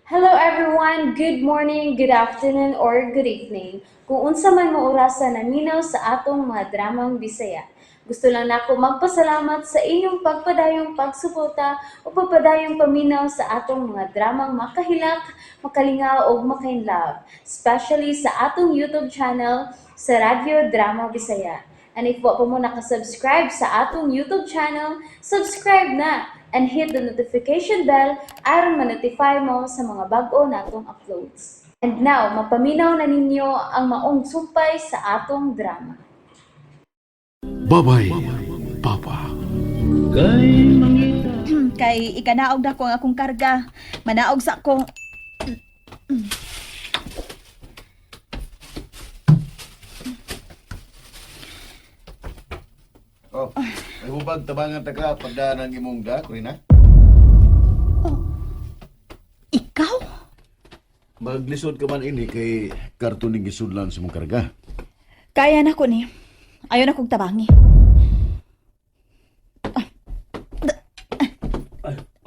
Hello everyone! Good morning, good afternoon, or good evening. Kung unsa man mo orasa naminaw sa atong mga dramang Bisaya. Gusto lang nako magpasalamat sa inyong pagpadayong pagsuporta o pagpadayong paminaw sa atong mga dramang makahilak, makalingaw ug makainlove, especially sa atong YouTube channel sa Radyo Drama Bisaya. And if wa pa mo nakasubscribe sa atong YouTube channel, subscribe na and hit the notification bell aron ma-notify mo sa mga bag-o natong uploads. And now, mapaminaw na ninyo ang maong sumpay sa atong drama. Babay, Papa. Kay ikanaog na ko ang akong karga. Manaog sa ko. Oh, may hubag tabangan ta ka pagdaan ang imong da, Corina. Ikaw? Maglisod ka man ini kay karton ning gisudlan sa imong karga. Kaya na ko ni. Ayaw na kong tabangi.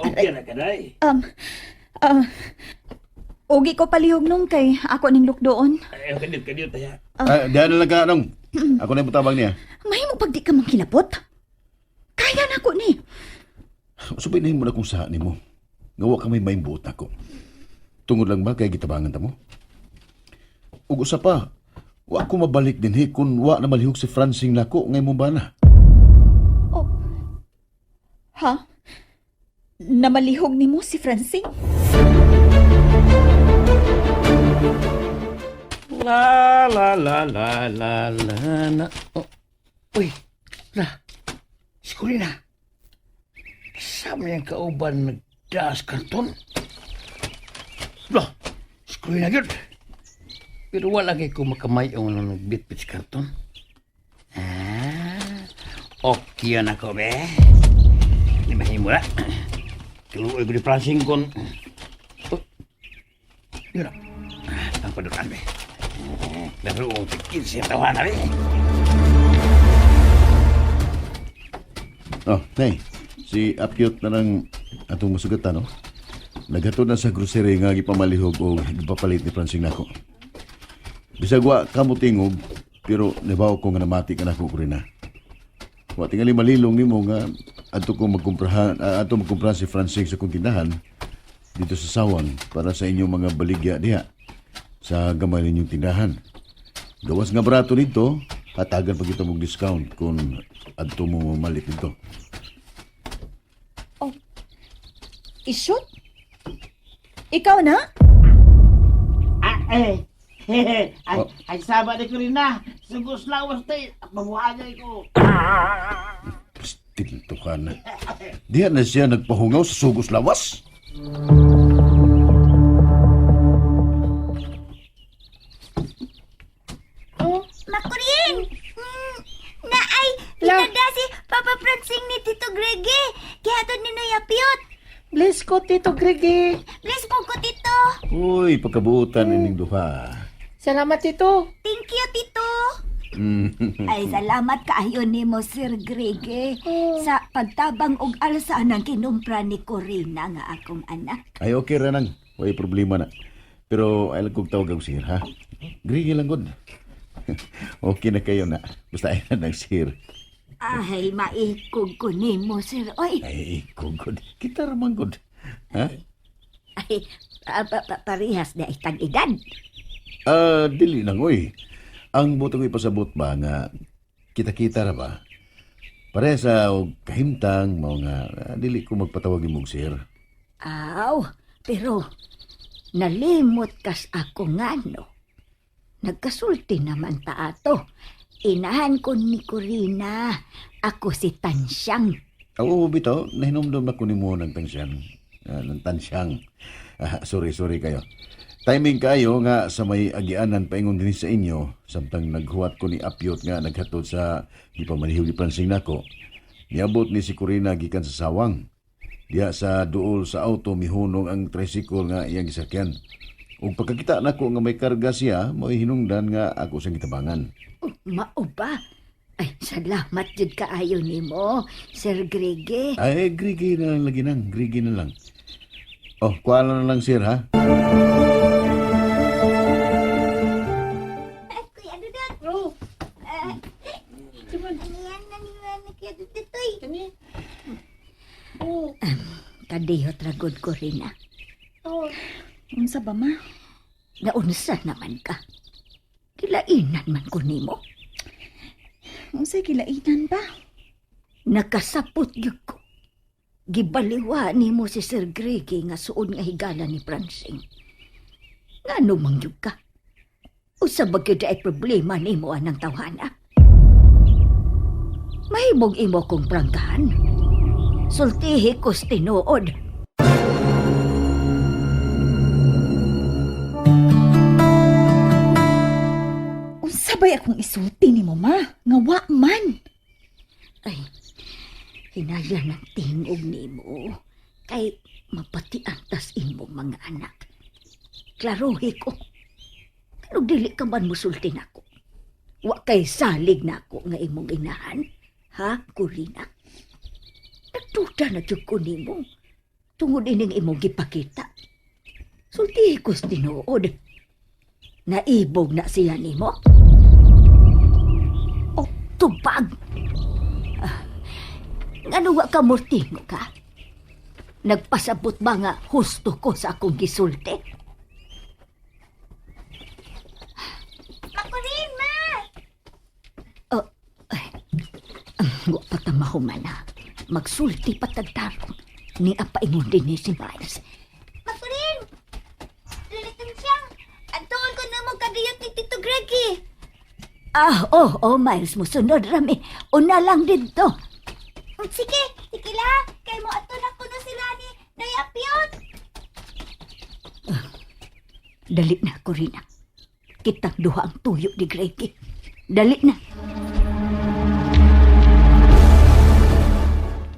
Okay na ka, day. Um, ugi ko palihog nung kay ako ning lukdoon. Ay, kadiyot, kadiyot, taya. Ah, diyan na lang ka nung. Ako na yung tabang niya. Mahimo pag di ka mangkilabot. Kaya na ko ni. Subay na mo na kung saan nimo. Ngawa ka may maimbuot nako. Tungod lang ba kay gitabangan ta mo? Ug usa pa, wa ko mabalik dinhi kun wa na malihog si Francing nako ngay mo bana. Oh. Ha? Namalihog nimo si Francine? La, la, la, la, la, la, na. Oh. Uy, la. Si Corina. Sama niyang kauban nagdaas karton. La, si Corina yun. Pero wala kay ko makamay ang nang nagbitbit sa karton. Ah, okay na ko, be. Di mahimo na. Kiluoy ko ni Francine kon. Oh, yun na. Ang paduran, be. Laro ang tikil siya tawanan eh. Oh, nay. Si Apyot na lang atong masugatan, no? Naghatod na sa grocery nga gipamalihog o gipapalit ni Francing nako. Bisag wa kamo tingog, pero nabaw ko nga namati ka nako Corina. Wa tingali malilong nimo nga adto ko magkumprahan, adto magkumprahan si Francing sa kong tindahan dito sa Sawang para sa inyong mga baligya diha sa gamay ninyong tindahan. Gawas nga barato nito, hatagan pa kita mong discount kung adto mo mamalit nito. Ishoot? Ikaw na? Ah, eh. Ay, Oh. ay sama ni Corina. Sugos lawas tayo. Mabuhagay ko. Pistinto ka na. Diha na siya nagpahungaw sa sugos lawas. Makurin! Na ay, pinada si Papa Francing ni Tito Grege. Gihatod ni Noy Apiyot. Bless ko, Tito Grege. Bless po ko, Tito. Uy, pagkabuutan ining duha. Salamat, Tito. Thank you, Tito. Ay, salamat kaayo nimo, Sir Grege, sa pagtabang og alsa ng kinumpra ni Corina nga akong anak. Ay, okay ra nang. Way problema na. Pero ay lang kong tawag ang sir, ha? Grigi lang gud. Okay na kayo na. Basta ay na ng sir. Ay, maikog ko nimo, Sir. Oy, Ay, ikaw gud. Kita raman gud. Ha? ay, parehas na itag edad. Ah, dili nang oy. Ang buto ko ipasabot ba nga kita-kita ra ba? Pare sa og kahimtang mao nga dili ko magpatawag imong sir. Aw, pero nalimot kas ako nga no. Nagkasulti naman ta ato. Inahan ko ni Corina. Ako si Tansyang. Oo, bitaw, nahinomdom na ko nimo ng tansyang. Ng tansyang. Sorry, sorry kayo. Timing kayo nga sa may agianan paingon din sa inyo samtang naghuwat ko ni Apyot nga naghatod sa gipamanihog ni Pransing nako. Niabot ni si Corina gikan sa sawang. Diha sa duol sa auto mihunong ang tricycle nga iyang gisakyan. Ug pagkakita nako nga may karga siya, mo'y hinungdan nga ako siyang gitabangan. Oh, mao ba? Ay, salamat jud kaayo nimo, Sir Grege. Ay, grigi na lang lagi nang, grigi na lang. Oh, kuha na lang sir ha. Kuya Dudut. Oh. Ano yan na Kuya Dudut, oy? Kani. Oh. Kadiyot ra gud Corina. Oh. Unsa ba, ma? Naunsa naman ka. Kilainan man ko nimo. Unsay kilainan ba? Nakasapot gyud ko. Gibaliwa nimo si Sir Greggy nga suod nga higala ni Francing. Ngano man gyud ka? Usa ba gyud ay problema nimo anang tawhana? Mahimong imo kong prangkahan. Sultihi ko sa tinuod. Unsa bay akong isulti nimo, ma? Nga wa man. Ay, hinaya ng tingog nimo. Kay mapati antas imong mga anak. Klarohi ko. Pero dili ka man musulti nako. Wa kay salig nako nga imong inahan. Ha, Corina? Nagduda na jud ko nimo. Tungod ining imong gipakita. Sultihi ko sa tinuod. Naibog na siya nimo? O tubag! Ngano wa ka murtingo ka? Nagpasabot ba nga husto ko sa akong gisulti? Makurin, ma! Oh, ay, wa pa ta mahuman na. Magsulti pa tagtarong. Ni apaingon din ni si Miles. Makurin! Lilitan siyang! Antuon ko na mo kadiyot ni Tito Greggy! Ah, oh, Miles, musunod rami. Una lang dito. Sige, sige la! Kay mo ato na kuno sila ni Noy Apyot! Dali na, Corina. Kitang duha ang tuyo ni Greggy. Dali na.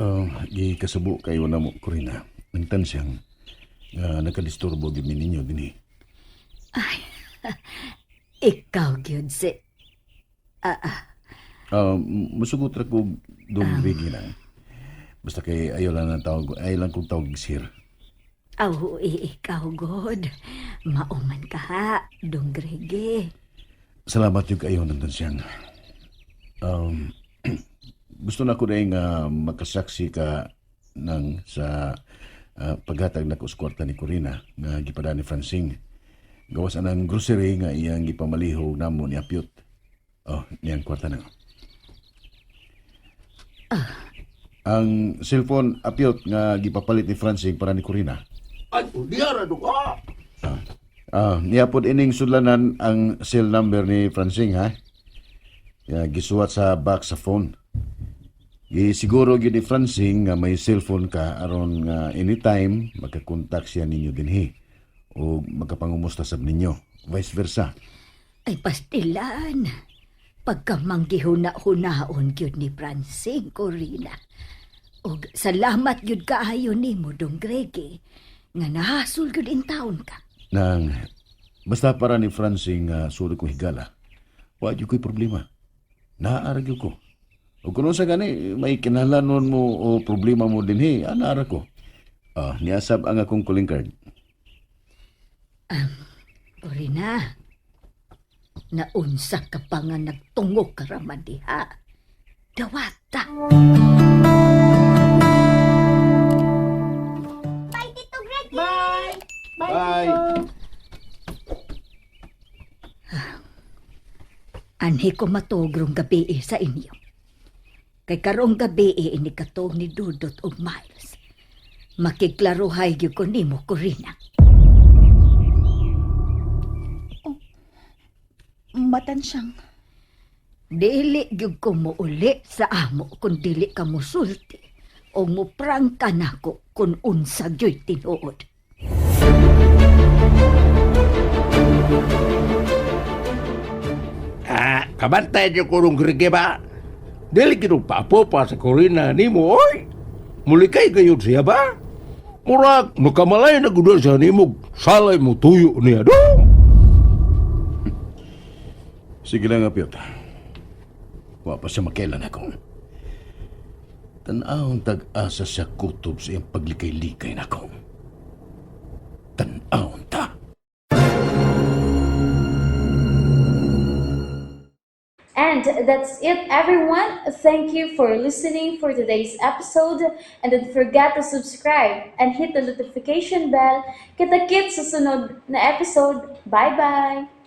Oh, gikasubo kayo na mo, Corina. Nang tansyang, nga nakadisturbo gyud mi ninyo dinhi. Ikaw, gyud si... Ah, musugot ra ko dong Rigi lang. Basta kay ayaw lang ang tawag, ayaw lang kong tawag sir. Aw, ikaw, God. Mauman ka ha, Dong Grege. Salamat yung kayo nandun siyang. Um, gusto na ko rin nga makasaksi ka ng sa paghatag na ko sa kwarta ni Corina nga gipada ni Francing. Gawas anang grocery nga iyang gipamalihog namo ni Apyot. Oh, niyang kwarta na. Ang cellphone Apyot nga gipapalit ni Francing para ni Corina. Ay, diya ra dong. Ah! Ah, niya pod ining sudlanan ang cell number ni Francing ha. Ya, gisuwat sa back sa phone. Gisiguro gyud ni Francing nga may cellphone ka aron nga anytime makakontak siya ninyo dinhi o makapangumusta sab ninyo. Vice versa. Ay, pastilan. Pagkamanggihuna-hunaon gyud ni Francine Corina. Og salamat gyud kaayo nimo, Dong Grege, nga nahasol gyud in taon ka. Nang basta para ni Francing nga suri ko higala. Wa gyud ko'y problema. Naa ra gyud ko. O kung unsa gani may kinahanglanon mo o problema mo dinhi, ana ra ko. Ah, niasab ang akong calling card. Corina, naunsa ka pa nga nagtungo ka raman diha. Dawata. Bye, Tito Greggy! Bye. Bye, Bye. Tito. Anhi ko matuogrong gabi eh sa inyo. Kay karong gabi eh, ini katog ni Dudot og Miles. Makiklaruhay gyud ko nimo, Corina. Matan siyang. Dili gyud ko muuli sa amo kung dili ka musulti o muprangka nako kung unsa gyud tinuod. Ah, kabantay niyo ko nung Grege ba? Dili kinong papo pa sa Corina nimo, oy! Mulikay kayo siya ba? Murag, nakamalay na gud siya nimo, salay mo tuyo niya dong. Sige lang, Apyot. Wa pa siya makailan ako. Tanawang tag-asa siya kutob sa iyang paglikay-likay nako. Tan-awon ta. And that's it, everyone. Thank you for listening for today's episode. And don't forget to subscribe and hit the notification bell. Kita-kits sa sunod na episode. Bye-bye!